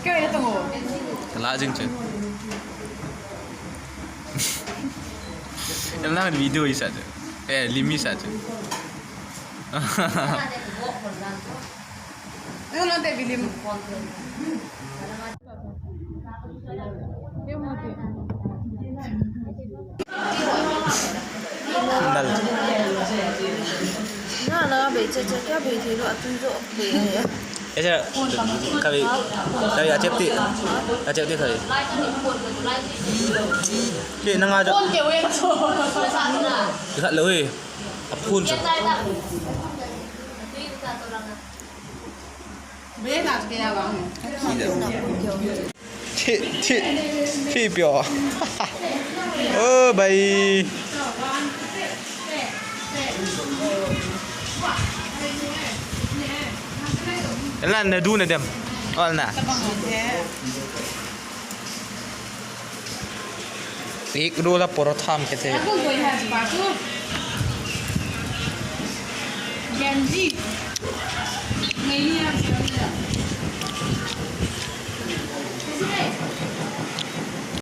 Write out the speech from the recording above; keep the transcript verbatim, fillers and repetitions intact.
Kala jing che. Em na video isa che. Eh, limi sa che. Ano na te bilim. Nal. Na la be che che kya be the lo atun jo be. Esa, kabi, kabi achep ti, achep ti kabi. Ke nanga jo. Ikhat lo eh. Aphun jo. Thi, thi, thi pio. Oh, bai. Lan na du na dem. Ol na. एक रोल परोठा हम कहते हैं।